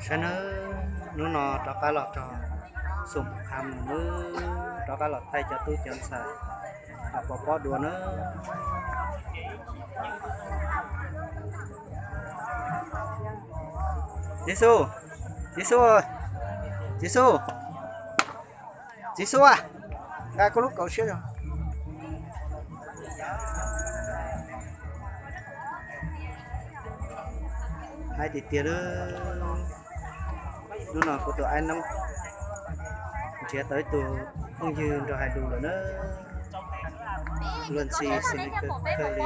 Saib nawb, hnub no rov qab los txog Xoom Pum Qha Mus nawb, rov qab los thaij cov tub cov ntxhais los pov pob dua nawb. Txiv Xu, Txiv Xu, Txiv Xu, Txiv Xu, nqa koj lub kaus siab. Hais tiag tiag, hnub no kuv tus aib noob nrhiav tau ib tug phooj ywg nrog hais lus lawm na. Luag ntxhi xws li kawg li.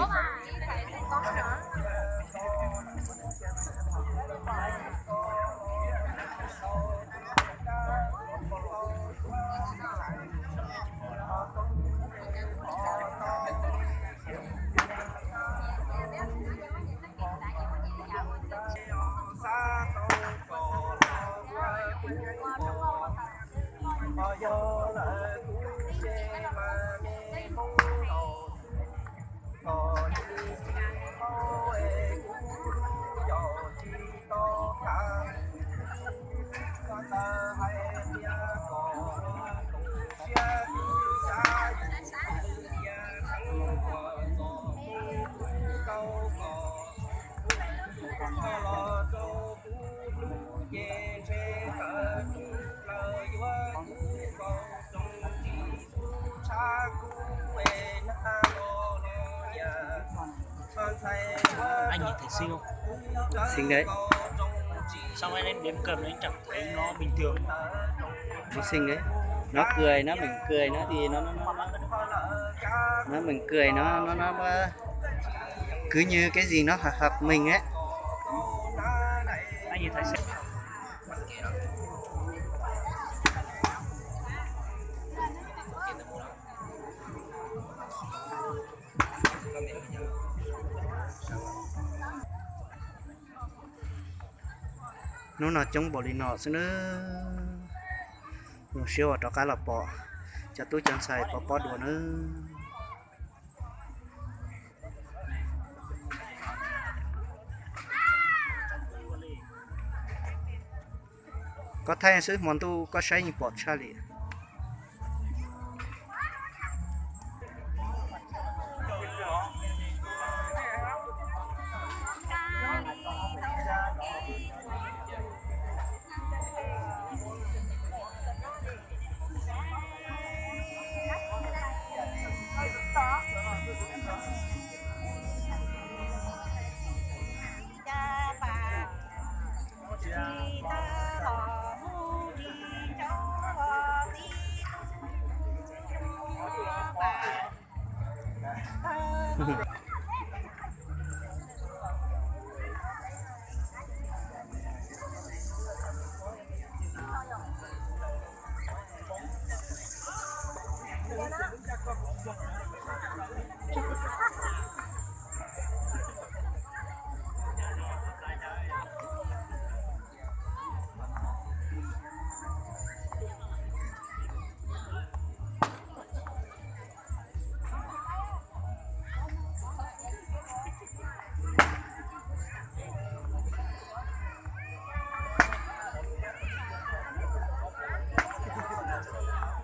Anh nhìn thấy xinh không? Xinh đấy. Sao em đến gần anh chẳng thấy nó bình thường? Nó xinh đấy. Nó cười, nó mỉm cười, nó thì nó, nó, nó, nó mỉm cười, nó, nó, nó, nó cứ như cái gì nó hợp, hợp mình ấy. Anh nhìn thấy xinh. Hnub no coob npaum li no xwb nawb. Zoo siab uas rov qab los pom cov tub cov ntxhais pov pob dua nawb. Koj thaij xwb hmo ntuj koj saib yeej pom tshaj li.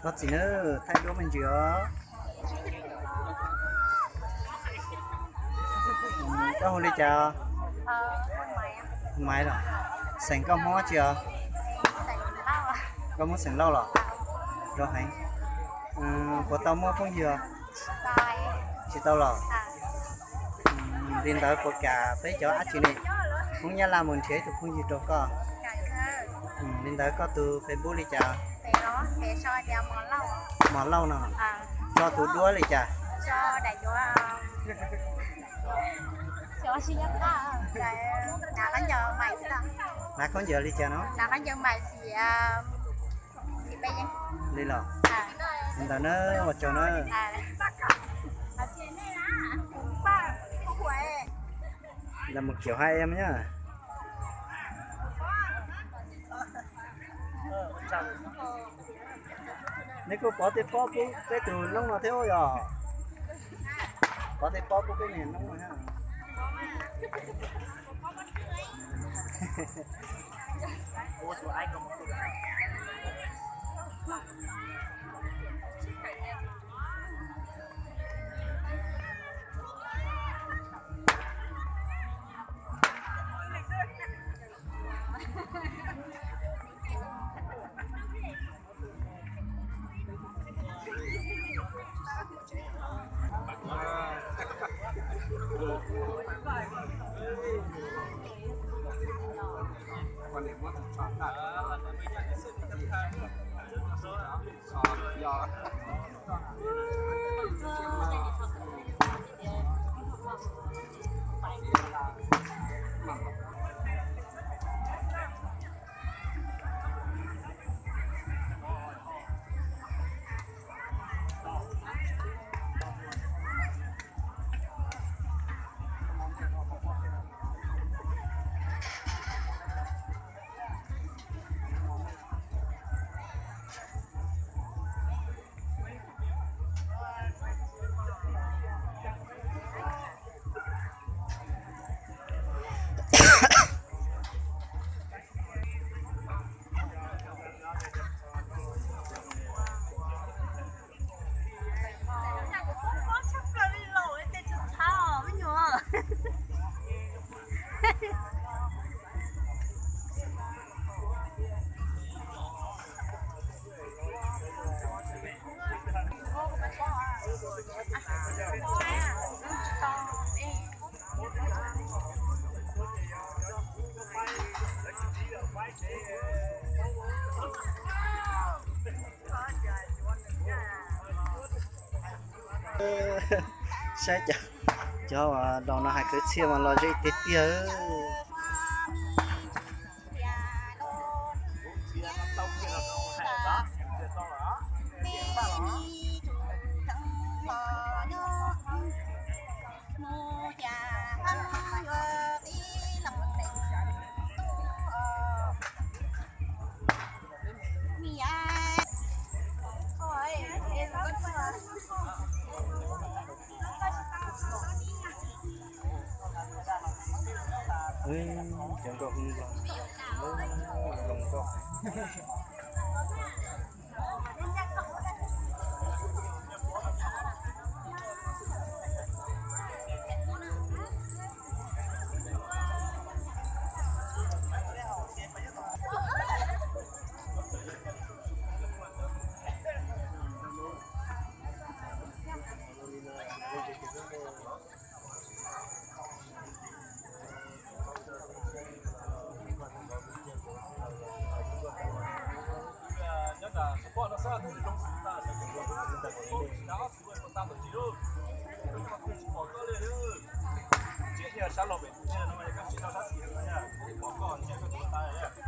Thov txim na, thaij duab me ntsis os. Koj hu li cas? Maiv los. Xeem koj Hmoob tsi os? Koj Hmoob xeem Lauj los? Zoo heev. Puas tau muaj phooj ywg? Tsis tau los? Li ntawd puas kam peb cov dab tsi ne, Hmoob Nyab Laj mus nrhiav ib tug phooj ywg rau koj? Li ntawd koj tus Facebook li cas? Mos Lauj no. Tso tus duab li cas? Hnav khaub ncaws li cas no? Li los? Li ntawd na, ua tsaug na. Là một kiểu hai em nhá. Neb kuj pov tej pob pub peb tus noob no thiab yog? Pov tej pob pub peb niag noob no thiab. Saib cov, cov uas los no hais kwv txhiaj mas los ze tiag tiag. Cov nkauj hu nplo, zoo nkauj. Sab laug pem tus no, koj tsis tau sab xis no, pom koj ntsia koj tsis tau tau.